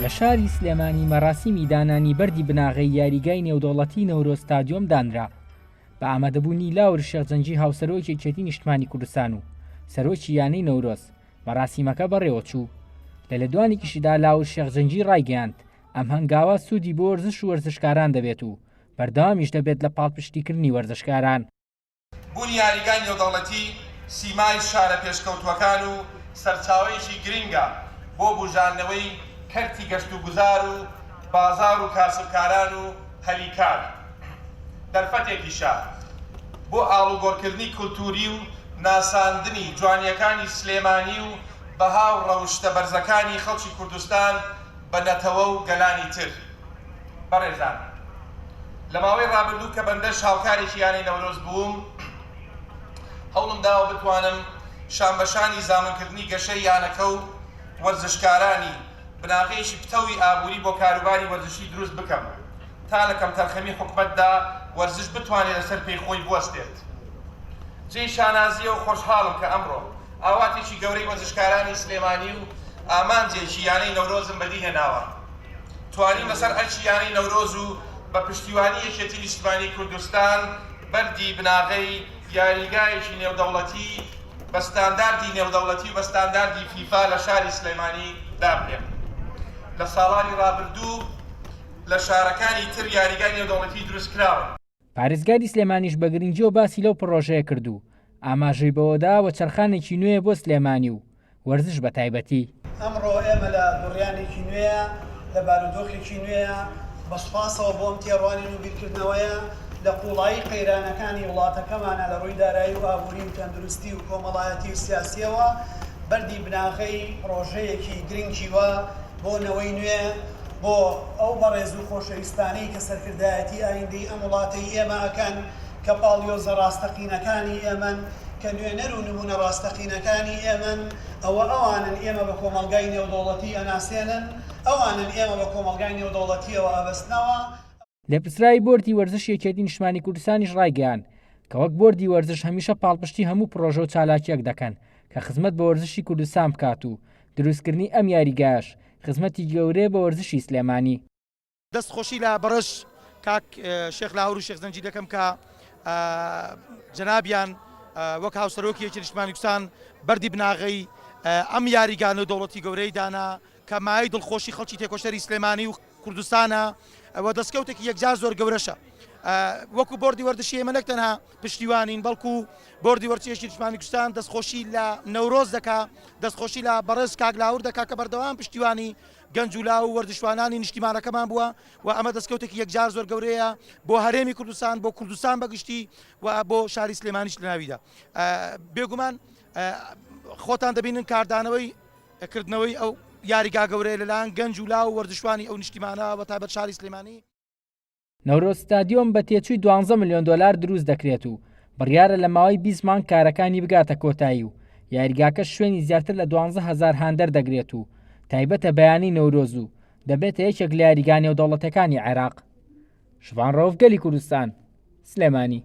لە شاری سلێمانی مەراسیمی دانانی بەردی بناغەی یاریگای نێودەوڵەتی نەورۆز ستادیۆم دانرا بە ئامادەبوونی لاور شێخ جەنگی هاوسەرۆکی یەکێتی نیشتمانی کوردستان و سەرۆکی یانەی نەورۆز مەراسیمەکە بەڕێوەچوو. لە لێدوانێکیشیدا لاور شێخ جەنگی ڕایگەیاند، ئەم هەنگاوە سوودی بۆ وەرزش و وەرزشکاران دەبێت و بەردەوامیش دەبێت لە پاڵپشتیکردنی وەرزشکاران. بوونی یاریگای نێودەوڵەتی سیمای شارە پێشکەوتووەکان و سەرچاوەیەکی گرنگە بۆ بوژاندنەوەی کەرتی گەشتوگوزار و بازاڕ و کاسبکاران و هەلی کار. دەرفەتێکیشە بۆ ئاڵوگۆڕکردنی کولتووری و ناساندنی جوانییەکانی سلێمانی و بەها و ڕەوشتە بەرزەکانی خەڵکی کوردستان بە نەتەوە و گەلانی تر. بەڕێزان لە ماوەی ڕابردوو کە بەندەش هاوکارێکی یانەی نەورۆز بووم، هەوڵم داوە بتوانم شانبەشانی زامنکردنی گەشەی یانەکە و وەرزشکارانی، بناغەیەکی پتەوی ئابووری بۆ کاروباری وەرزشی دروست بکەم تا لە کەمتەرخەمی حکومەتدا وەرزش بتوانێت لەسەر پێی خۆی بوەستێت. جێی شانازییە و خۆشحاڵم کە ئەمڕۆ ئاواتێکی گەورەی وەرزشکارانی سلێمانی و ئامانجێکی یانەی نەورۆزم بەدیهێناوە. توانیم لەسەر ئەرکی یانەی نەورۆز و بە پشتیوانی یەکێتی نیشتمانی کوردستان بەردی بناغەی یاریگایەکی نێودەوڵەتی بە ستانداردی نێودەوڵەتی و بە ستانداردی فیفا لە شاری سلێمانی دابنێم. لە ساڵانی ڕابردوو لە شارەکانی تر یاریگای نێودەوڵەتی دروستکراون. پارێزگاری سلێمانیش بە گرنگیەوە باسی لەو پڕۆژەیە کرد و ئاماژەی بەوەدا وەچەرخانێکی نوێیە بۆ سلێمانی و وەرزش بە تایبەتی. ئەمڕۆ ئێمە لە دوڕیانێکی نوێیە، لە بارودۆخێکی نوێیە، بە سوپاسەوە بۆ ئەم تێڕوانین و بیرکردنەوەیە، لە قووڵایی قەیرانەکانی وڵاتەکەمانە لە ڕووی دارایی و ئابووری و تەندروستی و کۆمەڵایەتی و سیاسییەوە، بەردی بناغەی پڕۆژەیەکی گرنگی وا بۆ نەوەی نوێ، بۆ ئەو بەڕێز و خۆشەویستانەی کە سەرکردایەتی ئایندەی ئەم وڵاتەی ئێمە ئەکەن، کە باڵیۆزە ڕاستەقینەکانی ئێمەن، کە نوێنەر و نموونە ڕاستەقینەکانی ئێمەن، ئەوە ئەوانن ئێمە بە کۆمەڵگای نێودەوڵەتی ئەناسێنن، ئەوانن ئێمە بە کۆمەڵگای نێودەوڵەتییەوە ئەبەستنەوە. لێپرسراوی بۆردی وەرزشی یەکێتی نیشتمانی کوردستانیش ڕایگەیاند کە وەک بۆردی وەرزش هەمیشە پاڵپشتی هەموو پڕۆژە و چالاکییەک دەکەن کە خزمەت بە وەرزشی کوردستان بکات و دروستکردنی ئەم یاریگایەش خزمەتی گەورەیە بە وەرزشی سلێمانی. دەست خۆشی لە بەڕێز کاک شێخ لاهور و شێخ زەنجی دەکەم کە جەنابیان وەک هاوسەرۆکی یەکێتی نیشتمانی کوردستان بەردی بناغەی ئەم یاریگا نێودەوڵەتی گەورەی دانا کە مایەی دڵخۆشی خەڵکی تێکۆشەری سلێمانی و کوردستانە و دەستکەوتێکی یەکجار زۆر گەورەشە وەکو بۆردی وەردشی ئێمە نەک تەنها پشتیوانین بەڵکو بۆردی وەرزشی یەکێتی نیشتمانی کوردستان دەستخۆشی لە نەورۆز دەکا دەستخۆشی لە بەڕێز کاک لاهور دەکا کە بەردەوام پشتیوانی گەنج و لاو و وەرزشوانانی نیشتیمانەکەمان بووە و ئەمە دەستکەوتێکی یەکجار زۆر گەورەیە بۆ هەرێمی کوردستان بۆ کوردستان بەگشتی و بۆ شاری سلێمانیش لەناویدا بێگومان خۆتان دەبینن کاردانەوەی کردنەوەی ئەو یاریگا گەورەیە لەلایەن گەنج و لاو و وەرزشوانی ئەو نیشتیمانە بە تایبەت شاری سلێمانی. نەورۆز ستادیۆم بە تێچووی دوانزە ملیۆن دۆلار دروست دەکرێت و بڕیارە لە ماوەی 20 مانگ کارەکانی بگاتە کۆتایی و یاریگاکەش شوێنی زیاتر لە 12000 هاندەر دەگرێت و تایبەتە بە یانەی نەورۆز و دەبێتە یەکێک لە یاریگا نێودەوڵەتیەکانی عێراق. شڤان ڕەوف گەلی کوردستان، سلێمانی.